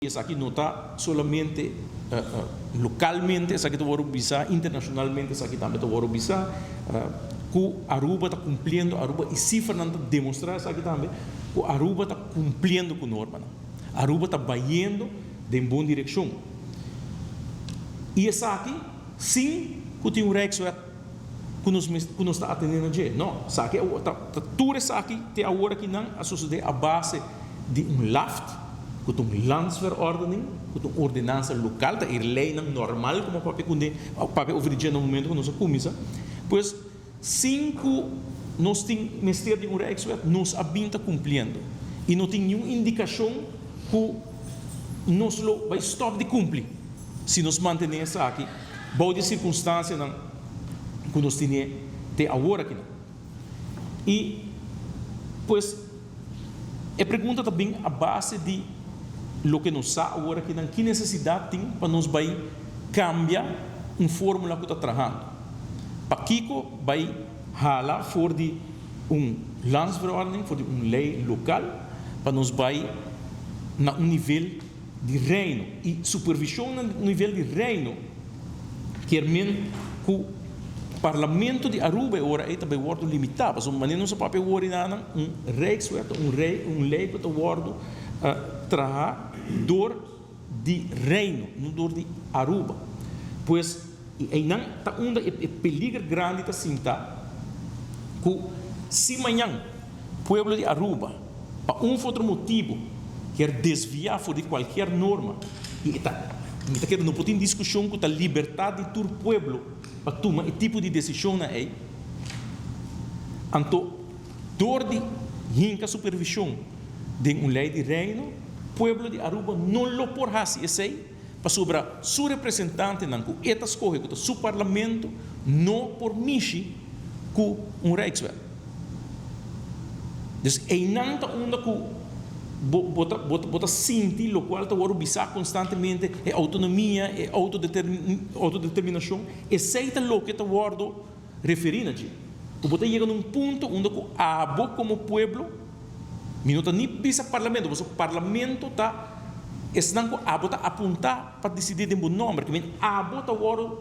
Esaki no ta solamente localmente, esaki ta worde bisa internacionalmente, esaki tambe ta worde bisa cu Aruba ta cumpliendo, Aruba y cifranan ta demostra esaki tambe, cu Aruba ta cumpliendo cu normanan. Aruba ta bayendo den bon direccion. Y esaki sin cu tin un Rijkswet cu nos cu nos ta atende na dje. No, esaki ta tur esaki te awor akinan a sosode a base di un laft, ku ta un landsverordening, ku ta un ordenansa lokal, ta e leinan normal ku bo papia kuné, papia over di dje na momento ku nos a kuminsá. Pues, sin ku nos tin mester di un Rijkswet, nos a bin ta kumpliendo i no tin niun indikashon ku nos lo bai stòp di kumpli si nos mantené esaki bou di e sirkunstansianan ku nos tine te awor akinan. I pues. E pregunta ta bin a base di loke nos sa awor akinan, ki nesesidat tin pa nos bai kambia un formula ku ta trahando? Pakiko bai hala for di un landsverordening, for di un lei lokal, pa nos bai na un nivel di Reino? I supervishon na nivel di Reino kier men ku Parlamento di Aruba e ora ei ta bai wòrdu limitá, pasobra manera nos a papia awor enanan, un Rijkswet ta un rei, un lei ku ta wòrdu traha dor di Reino, no dor di Aruba. Pues, i einan ta unda e peliger grandi ta sinta ku si mañan pueblo di Aruba pa un of otro motibu kier desviá for di kualkier norma i e ta mi ta kere no por tin diskushon ku ta libertat di tur pueblo pa tuma e tipo di desishonnan ei, anto dor di hinka supervishon den un lei di Reino, pueblo di Aruba no lo por hasi esei pasobra su representantenan ku e ta skohe ku ta su parlamento no por mishi ku un Rijkswet. Dus einan ta unda ku bo bo ta bo ta sinti lokual ta wòrdu bisá konstantemente, e outonomia, e outodeterminashon, esei ta loke ta wòrdu referí na dje. Ku bo ta yega na un punto unda ku abo komo pueblo, mi no ta ni bisa parlamento, pasobra parlamento ta esnan ku abo ta apuntá pa disidí den bo nòmber, ke men abo ta wòrdu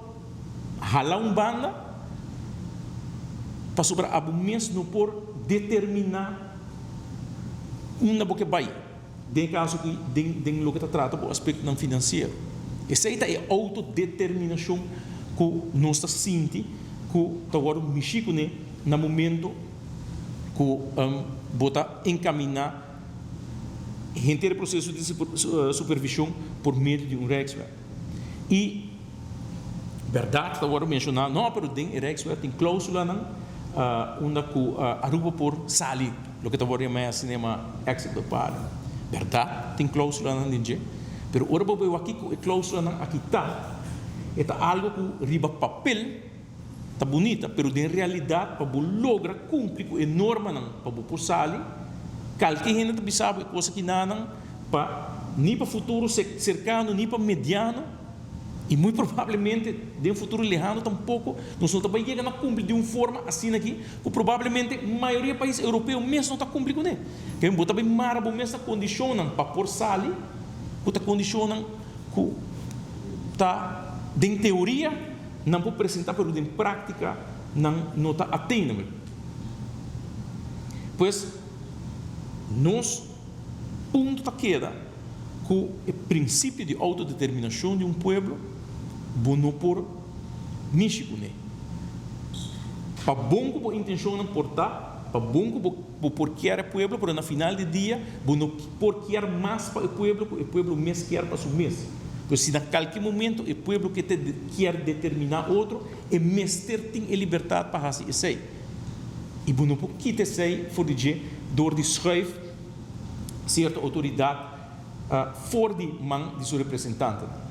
hala un banda pasobra abo mes no por determiná unda bo ke bai den e kaso aki den den loke ta trata bo aspektonan finansiero. Esei ta e outodeterminashon ku nos ta sinti ku ta wòrdu mishi kuné na momento ku bo ta enkaminá henter e proseso di supervishon por medio di un Rijkswet. I bèrdat ta wòrdu menshoná, no, pero den e Rijkswet tin klóusulanan unda ku Aruba por sali, loke ta wòrdu yamá asina yamá exit bepalen. Bèrdat tin klóusulanan den dje, pero ora bo bai wak kiko e klóusulanan aki ta, e ta algu ku riba papel ta bunita, pero den realidat pa bo logra kumpli ku e normanan pa bo por sali, kalke hende ta bisa bo e kos akinanan pa ni pa futuro serkano ni pa mediano i muy probablemente den futuro lehano tampoko nos no ta bai yega na kumpli di un forma asina aki ku probablemente mayoria pais europeo mes no ta kumpli kuné. Kende bo ta bai mara bo mes na kondishonnan pa por sali ku ta kondishonnan ku ta den teoria Nan por presenta pero den práctica nan no ta attainable. Pues nos punto ta keda cu e principio di autodeterminacion di un pueblo bo no por mishi cune. Pa bon cu bo intencionnan por ta, pa bon cu bo bo por kier e pueblo pero na final di dia bo no por kier mas pa e pueblo ku e pueblo mes kier pa su mes. Pues si na kalke momento e pueblo ke te kier determiná otro e mester tin e libertat pa hasi esei. I bo no por kita esei for di dje dor di schuif sierto outoridat for di man di su representantenan.